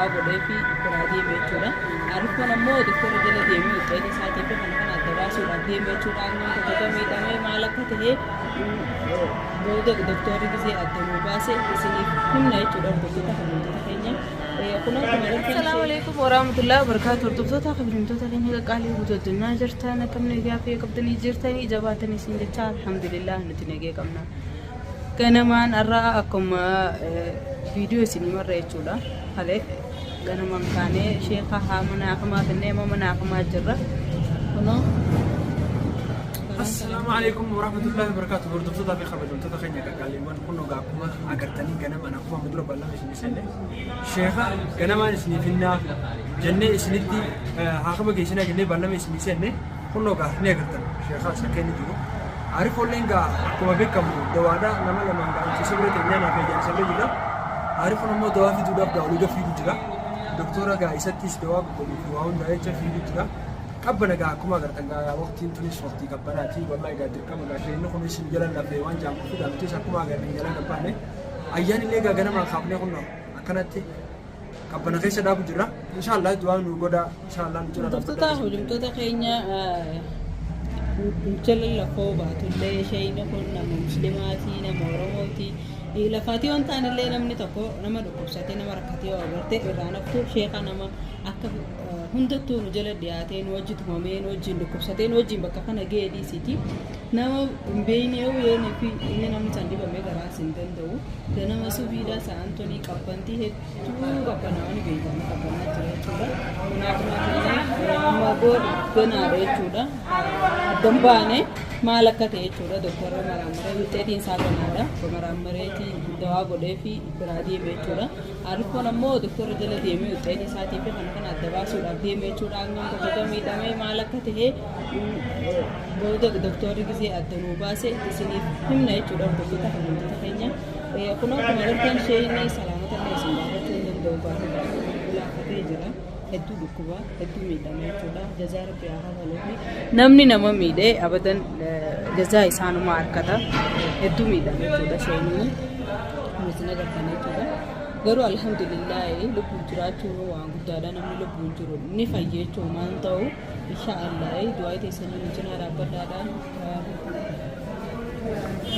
dawaa godhee fi biraa deeme jechuudha. Arifoon ammoo doktora jala deemee wuxxeeta isaatii fi kana kana adda baasuudhaaf deeme jechuudha. Hangam takka akka miidhamee maal akka ta'e booda doktorri gisee adda nuu baase isiniif himna jechuudha hordoftoota kabajamtoota keenya. Kun akkuma agartan Assalaamu alaikum warahmatullahi wabarakatuh. Hordoftoota kabajamtoota keenya qaqqaalii guutuu addunyaa jirtan akkam nagaa fi qabdanii jirtanii jabaatanii isin jecha alhamdulillah nuti nagee qabna. Ganamaan har'a akkuma viidiyoo isinii marra jechuudha. Kalee ganamaan kaanee sheeka haa mana akamaa finnee amma mana akamaa jirra. Kunoo Assalaamu alaikum warahmatullahi wabarakatuh. Hordoftoota fi kabajamtoota keenya qaqqaaliiwwan kun egaa akkuma agartanii ganamaan akkuma amma dura bal'ama isin seenne sheeka ganamaan isiniif hinnaa jennee isinitti haakama geessinaa jennee bal'ama isinii seenne kun egaa ni agartan sheeka as akka inni jiru. Arifoolleen gaa akkuma beekamu dawaadha nama lamaan gaa isa bira teenyaa naaf eejan isa bira jira. Arifoon ammoo dawaa fiduudhaaf gaa olii gad fiigu jira. Doktora gaa isattis dawaa godhuu fi waa hundaa jecha fiigu jira. Qabbana gaa akkuma agartan gaa waqtiin tunis waqtii qabbanaati wallahi gaa dirqama gaa sheeyni kunis nu jala lafee waan jaamu fidaa nutis akkuma agarre jala gabbaane ayyaan illee gaa ganamaan kaafnee kunno akkanatti qabbana keessa dhaabu jirra inshaallah du'aa nu godhaa inshaallah nu cina Hordoftoota hojjetoota keenya jala lafoo baatullee sheeyni kun nama muslimaati nama oromooti lafaatii waan ta'anillee namni tokko nama dhukkubsatee nama rakkatee yoo agarte irraa naftu sheeka nama akka hundattuu nu jala dhiyaatee nu wajji tumamee nu wajjin dhukkubsatee nu wajjin bakka kana ga'ee dhiisiiti nama hin beekne yoo yoonii fi inni namni san dhibamee garaas hin danda'u ganama subiidha sa'aan tolii qabbantii hedduu qabbanaa ni beekama qabbanaa jira jechuudha kanaaf amma ganaadha jechuudha addan baane maal akka ta'e jechuudha doktorra maraammaree wuxxeetiin isaa ganaadha maraammareetii dawaa godhee fi biraa deeme jechuudha. Arifoon ammoo doktora jala deemee wuxxeeta isaatii fi kana kana adda baasuudhaaf deeme jechuudha. Hangam takka akka miidhamee maal akka ta'e booda doktorri gisee adda nuu baase isiniif himna jechuudha hordoftoota kabajamtoota keenya. Kun akkuma agartan sheeyni salaamata illee isin gaafachuu hin danda'u baay'ee ulaafatee jira. Hedduu dhukkuba hedduu miidhame jechuudha. Jazaa rabbi haa kafaluufi. Namni nama miidhe abadan jazaa isaanuma argata. Hedduu miidhame jechuudha sheeyni. Isin agartan jechuudha. Garuu alhamdulillaahi lubbuun jiraachuun waan guddaadha. Namni lubbuun jiru ni fayya jechuun waan ta'u insha Allah du'aa teessanii nu cinaa dhaabbadhaadha.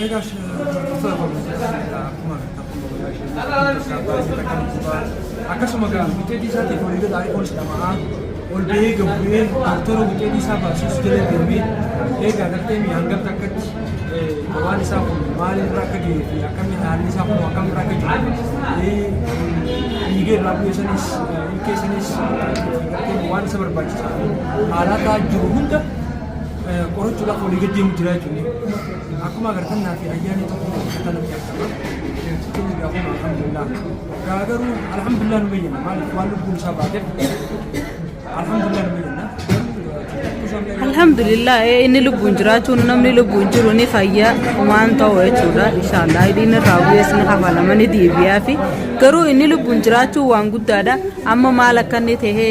Egaa hordoftoota kabajamtoota akkuma agartan kun baay'ee akkasuma gaa wuxeetii isaatiif olii gad aarifoon dhama'aa ol ba'ee gad bu'ee doktora wuxeetii isaa baasuus jala deemee eegaa gartee mi'a hangam takkatti waan isaa kun maalirra akka ga'ee fi akkamiin haalli isaa kun akkamirra akka jiru dhiigee irraa bu'ee sanis ilkee sanis gartee waan isa barbaachisaa fi haalaa jiru hunda qorachuudhaaf olii gad deemu jira jechuudha. Akkuma agartan naa fi ayyaanni tokko kanatti argama. Keenya gaafuma alhamdulillah. Gaa garuu alhamdulillah nu bayyana maaliif waan lubbuun isaa baateef alhamdulillah nu bayyana. Alhamdulillah inni lubbuun jiraachuun namni lubbuun jiru ni fayya waan ta'u jechuudha inshaallah inni irraa bu'ees ni kafalama ni deebi'aa fi garuu inni lubbuun jiraachuun waan guddaadha amma maal akka inni ta'e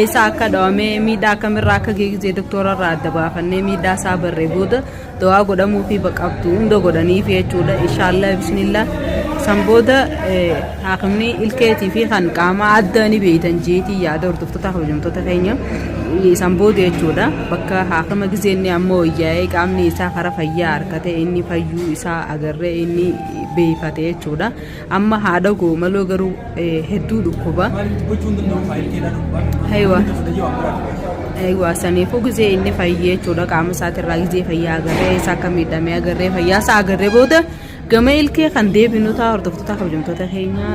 eessa akka dhawamee miidhaa akkamirraa akka geessise doktora irraa adda baafannee miidhaa isaa barree booda dawaa godhamuu fi qabdu hunda godhaniif jechuudha inshaallah bismillah san booda haakimni ilkeetii fi kan qaama adda ni beeytan jeetii yaada hordoftoota kabajamtoota keenya san booda jechuudha bakka haakima gizeenni ammoo wayyaa'ee qaamni isaa kara fayyaa harkate inni fayyuu isaa agarree inni beeyfate jechuudha amma haadha goo maloo garuu hedduu dhukkuba. Maaliif dubbachuu hin danda'u faayilkeedhaan dhukkubaa. Aywa. Aywa saniifuu gizee inni fayyee jechuudha qaama isaatirraa gizee fayyaa agarree isa akka miidhamee agarree fayyaa isaa agarree booda gama ilkee kan deebinu ta'a hordoftoota kabajamtoota keenya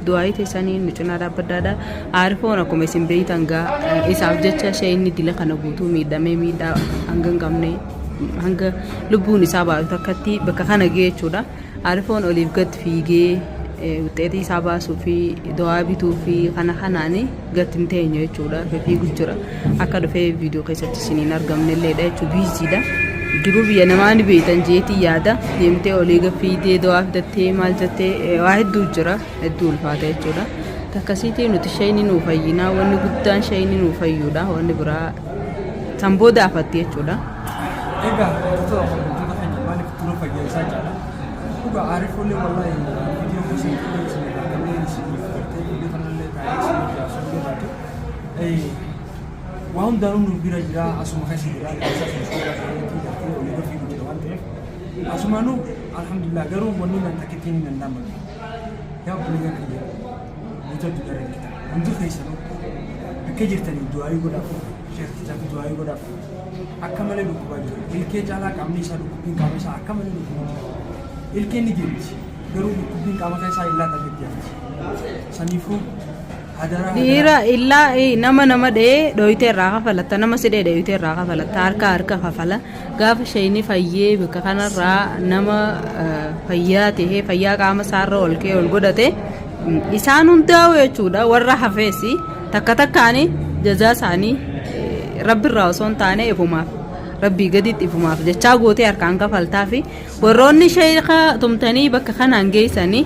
du'aayii teessanii nu cinaa dhaabbadhaadha. Aarifoon akkuma isin beektan gaa isaaf jecha ishee inni dila kana guutuu miidhamee miidhaa hanga hin qabne hanga lubbuun isaa baatu takkatti bakka kana ga'e jechuudha. Arifoon oliif gad fiigee wuxxeetii isaa baasuu fi dawaa bituu fi kana kanaan gad hin teenye jechuudha. Fiigu jira. Akka dhufee viidiyoo keessatti isin hin argamne illeedha jechuudha. Biiziidha. Jiruu biyya namaa ni beektan jeetii yaada. Deemtee olii gad fiigdee dawaa fidattee maal jettee waa hedduu jira. Hedduu ulfaata jechuudha. Takkasiitii nuti shayni nuu fayyinaa wanni guddaan shayni nuu fayyuudha. Wanni biraa san booda afatti jechuudha. Egaa hordoftoota keenya maaliif dura fayyaa isaa caala? Dhugaa aarifoollee wallaahi viidiyoo keessa isin irraa gamee isiniif gartee viidiyoo kanallee hundaanuu nu bira jira, asuma keessa jira, keessaa sun suuraa ta'eetii gartee olii gad fiigu jira waan ta'eef asumaanuu alhamdulillah. Garuu wanni nan takkittiin nan dhaammatu, yaa obboleeyyan kiyya guutuu addunyaa irra jirtan hundi keessanuu, bakka jirtanii du'aayii godhaaf, sheektichaaf du'aayii godhaaf. Akka malee dhukkubaa jira. Ilkee caalaa qaamni isaa, dhukkubbiin qaama isaa akka malee dhukkubaa jira. Ilkeen ni deemti, garuu dhukkubbiin qaama keessaa illaa taphatti hafti. Saniifuu hadaraa. Dhiira illaa nama nama dha'ee dhooyitee irraa kafalatta, nama si dhee dhooyitee irraa kafalatta, harka harka kafala. Gaafa shayni fayyee bakka kanarraa nama fayyaa tahee fayyaa qaama isaarra ol ka'ee ol godhate, isaan hundaa'u jechuudha. Warra hafeesi takka takkaani jazaa isaanii rabbirraa osoo hin taane ifumaaf, rabbii gaditti ifumaaf jechaa gootee harkaan kafaltaa fi warroonni sheeka tumtanii bakka kanaan geessanii,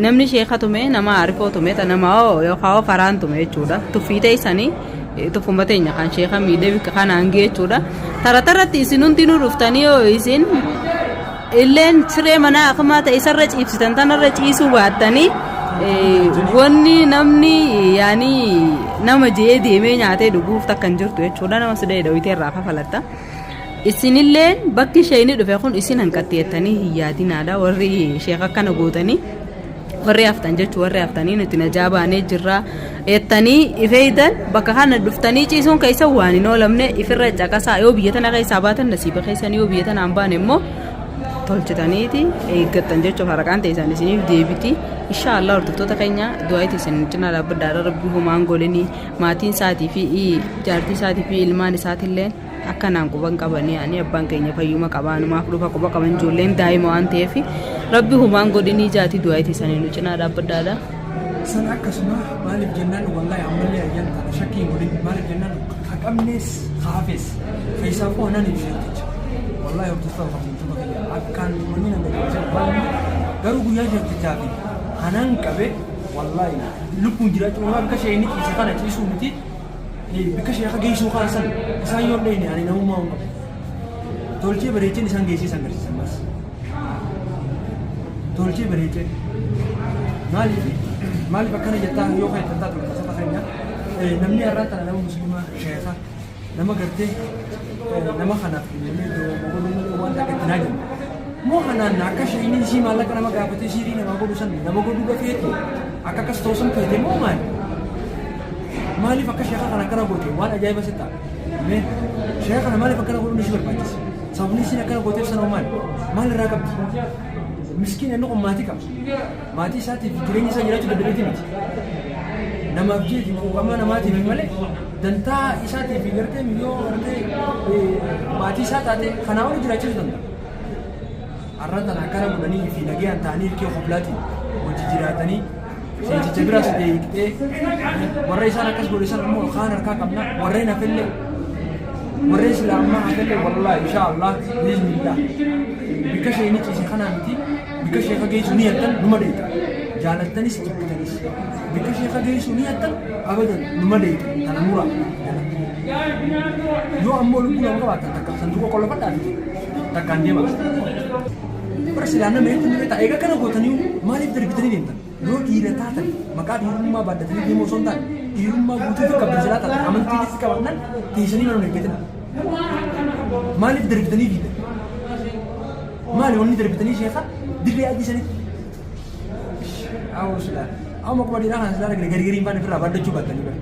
namni sheeka tume nama arifoo tume ta nama yookaan faraan tume jechuudha. Tuffii teessanii tuffuma teenya kan sheeka miidhee bakka kanaan geechuudha. Tara taratti isin hundinuu dhuftanii yoo isin illeen siree manaa akkuma ta'e isarra ciibsitan tanarra ciisuu baattanii, wanni namni yaani nama je'ee deemee nyaatee dhuguuf takka hin jirtu jechuudha. Nama sidhee dhawitee irraa kafalatta. Isinilleen bakki isheen dhufe kun isin hanqatti jettanii hin yaadinaadha. Warri sheeka akkana gootanii warri haftan jechuun, warri haftanii nuti najaa baanee jirra jettanii ifeeydan, bakka kana dhuftanii ciisuun keessa waan hin oolamne ifirra caqasaa. Yoo biyya tana keessaa baatan nasiiba keessan, yoo biyya tanaan baane immoo tolchitaniiti eeggattan jechuuf haraqaan teessan isiniif deebiti inshaallah. Hordoftoota keenya, du'aa isin cinaa dhaabbadhaadha. Rabbi humaan golinii maatiin isaatii fi jaartii isaatii fi ilmaan isaatillee akkanaan quban qabanii ani abbaan keenya fayyuma qabaanumaaf dhufa quba qaban. Ijoolleen daa'ima waan ta'eef rabbi humaan godhinii jaatii du'aa isaanii nu cinaa dhaabbadhaadha. San akkasuma, maaliif jennaan, wallahi ammallee ayyaan tana shakkii hin godhin. Maaliif jennaan, haqamnees haafes keessaafuu anaan ibsu jecha, wallahi hordoftoota kabajamtoota kiyya, akkaan wanni nan gaddisiisan maali, garuu guyyaa sheektichaa fi hanaan qabe, wallahi lubbuun jiraachuu waan akka ishee ciise kana ciisuu miti, bikka sheeka geessuu kana san isaan yoo dhayne ani namummaa hin qabu. Tolchee bareecheen isaan geessee isaan garsiisan mas. Tolchee bareechee. Maaliif maaliif akkana jettaa yoo kan jettaa hordoftoota keenya, namni har'aan tana nama musliimaa sheeka nama gartee nama kanaaf kennamee godhuu malee waan takka itti naa jennu. Moo kanaan akka shayiniin isii maallaqa nama gaafatee siirii namaa godhu san nama godhuu gafeeti akka akkas ta'u san feete moo maali? Maaliif akka sheeka kana akkana goote? Waan ajaa'iba sitta. Mee sheeka kana maaliif akkana godhuun ishii barbaachise? Sababni isiin akkana gooteef sanoo maali? Maal irraa qabdi? Miskiin inni kun maatii qaba. Maatii isaatiif jireenya isaa jiraachuu dadhabeeti miti. Namaaf jeeti quuqamaa namaatiif malee dantaa isaatiif gartee yoo gartee maatii isaa taate kanaa oli jiraachisuu danda'a. Har'a tana akkana godhanii fi nagayaan ta'anii ilkee hoblaatiin hojii jiraatanii seeticha biraas deeqxee warra isaan akkas godhe san immoo kaan harkaa qabna. Warreen hafellee, warreen sila ammaa hafellee, wallahi insha Allah biiznillah bikka ishee ciise kanaa miti, bikka sheeka geessu ni hattan numa dheeyxa. Jaalattanis jibbitanis bikka sheeka geessu ni hattan, abadan numa dheeyxa. Tana muraa yoo ammoo lubbuu nama qabaattan takka sanduuqa qollofadhaa fi takkaan deema. Bara silaa nama hedduu ni beektaa. Egaa kana gootanii maaliif darbitanii deemtan? Yoo dhiira taatan, maqaa dhiirummaa baadhatanii deemuu osoo hin taane, dhiirummaa guutuu fi qabdan silaa taatan, amantii itti qabaannan teessanii mana hin eeggatina. Maaliif darbitanii fiidan? Maali wanni darbitanii sheeka dirree adii sanitti? Awwa silaa. Amma quba dhiiraa kana silaa argine gari gariin baane ofirraa baadhachuu baattanii bara.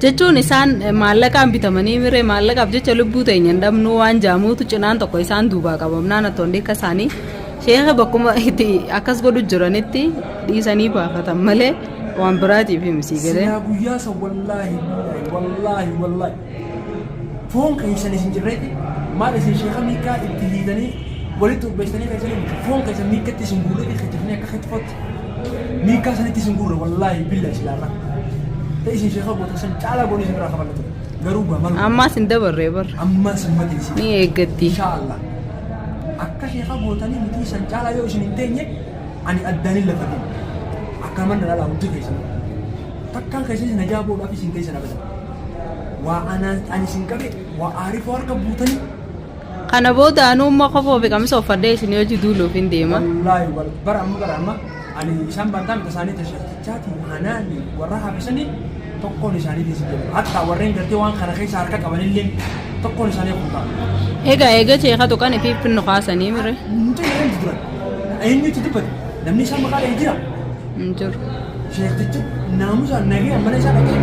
Jechuun isaan maallaqaan bitamanii miree, maallaqaaf jecha lubbuu teenya hin dhabnuu waan jaamuutu cinaan tokko isaan duubaa qabamnaan attoonni akka isaanii sheeka bakkuma itti akkas godhu jiranitti dhiisanii baafatan malee waan biraatiif himisii galee. Silaa guyyaa san wallaahi billaahi wallaahi wallaahi foon keessan isin jirreeti, maal isin sheeka miikaa itti hiitanii walitti urbeessitanii keessanii miti, foon keessan miikatti isin guurreeti kechifnee akka kechifootti miikaa sanitti isin guurre, wallaahi billaahi silaarra ta'e isin sheeka goota san caalaa goonii isin biraa kafallatu garuu gamalu. Ammaas hin dabarree barra. Ammaas hin mateessi. Ni eeggatti. Inshaallah akka sheeka gootanii miti san caalaa yoo isin hin teenye ani addaanin lafa deema akka mana dhalaa hundi keessan takkaan keessan isin ajaa boodhaaf isin keessan abadan waa anaan ani isin qabe waa aarifoo harka buutanii. Kana booda anuu immoo kofoo fi qamisa uffadhee isin hojii duuluuf hin deema. Wallaahi wal bara amma bara amma ani isaan bantaa mita isaanii tashaatichaati hanaani warra hafisanii. Tokkoon isaanii si jedhu. Hatta warreen gartee waan kana keessa harka qabanillee tokkoon isaanii kun ta'a. Egaa eega sheeka tuqan fi finnu kaasanii mire. Nuti eenyu turan? Eenyutu dubbate? Namni isaan maqaa dhahee jira? Hin jiru. Sheektichi naamusaan nagee mana isaa dhaqee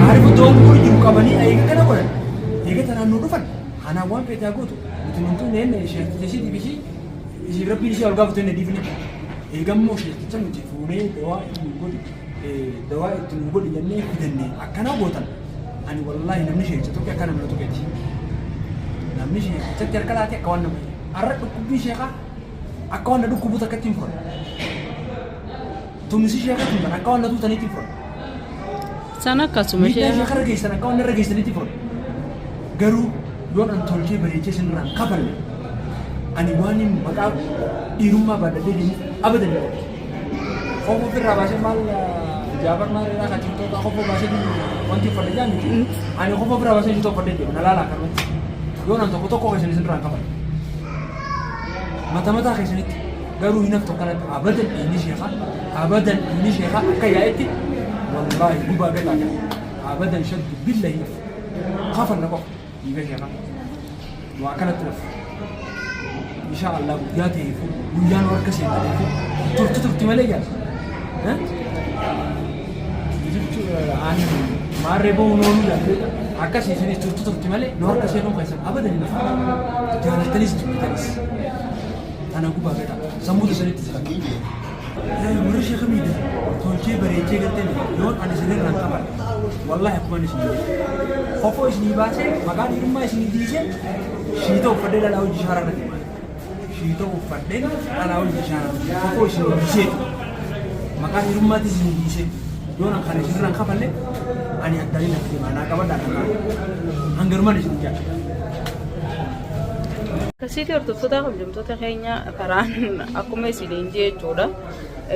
aarifu doon kun jiru qabanii eega kana godhan. Eega tanaan nu dhufan. Kanaan waan feetaa gootu nuti numtuu neenne sheekticha ishiitiif ishii ishii rabbiin ishii ol gaafatu inni dhiifne. Eega immoo sheekticha nuti fuunee dawaa itti nu godhi dawaa itti nu godhi jennee fidanne akkanaa gootan. Ani wallaahi namni sheekticha tokko akka namni tokkeeti. Namni sheektichatti harka laatee akka waan nama har'a dhukkubbii sheekaa akka waan na dhukkubu takkatti hin furan. Tumsi sheekaa tumtan akka waan na tuutaniitti hin furan. San akkasuma Miidhaa sheeka. sheekarra geessan akka waan narra geessaniitti furan. Garuu yoon an tolchee bareechee isinirraan kafalle ani waan hin maqaa dhiirummaa baadhadhee deemuuf abadan hin qabu. Kofoo ofirraa baasee maal Jaafar maal irraa kan cimtoota kofoo baasee deemu wanti uffadhe jaa miti. Ani kofoo ofirraa baasee jitu uffadhee deema na laalaa akkanumatti. Yoon an tokko tokko keessan isinirraan kafalle. Mata mataa keessanitti garuu hin haftu akkanatti abadan dhiigni sheekaa abadan dhiigni sheekaa akka yaa'etti wallaahi gubaa gataa jira. Abadan shaddu billa hin hafu. Kafalla qofa dhiiga sheekaa. Waa akkanatti hafu. Insha Allah guyyaa ta'eefu guyyaan harka seentaniifu turti turti malee jaa. Ani maarree ba'uun ooluu jaalladha. Akkasii isinis turti turti malee nu harka seenuu keessan abadan hin hafu. Jaalattanis jibbitanis. Tana gubaa gata. Sammuu isinitti jira. Warri sheeka miidhan tolchee bareechee galtee yoon ani isinirraan qaban wallaahi akkuma inni isin jedhe. Kofoo isinii baasee maqaa dhiirummaa isinii dhiisee shiita uffadhee dhalaa hojii shaaraa irra deema. Shiita uffadhee dhalaa hojii shaaraa irra deema. Kofoo isinii dhiisee maqaa dhiirummaatti isinii dhiisee yoon an kana isinirraan kafalle ani addaan hin deema. Naa qabadhaa kan hangarumaan isin jaalladha. Akkasitti hordoftoota kabajamtoota keenya karaan akkuma isiniin jee jechuudha.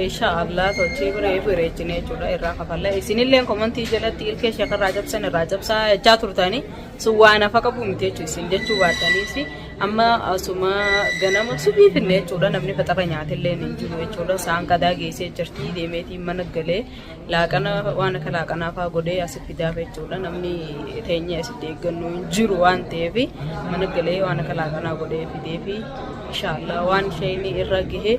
Insha Allah tolchee biree bareechine jechuudha irraa kafalla. Isinillee komantii jalatti ilkee sheekh irraa cabsan irraa cabsaa jechaa turtanii sun waan hafa qabu miti jechuudha isin jechuu baattaniis amma asuma ganama subii finne jechuudha namni faxara nyaatillee hin jiru jechuudha. Sa'aan qadaa geessee jirti deemeetiin mana galee laaqana waan akka laaqanaa fa'aa godhee asi fidaaf jechuudha. Namni teenyee asitti eeggannu hin jiru waan ta'eef mana galee waan akka laaqanaa godhee fideefi inshaallah waan isheen irra gahe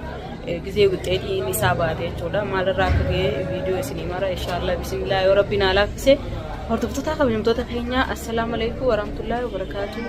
gizee wixxeetiin isaa baate jechuudha. Maalirraa akka gahe viidiyoo isinii mara inshaallah bismillah yoo rabbi naa laaffise. Hordoftoota kabajamtoota keenya assalaamu alaikum warahmatullahi wabarakatuh.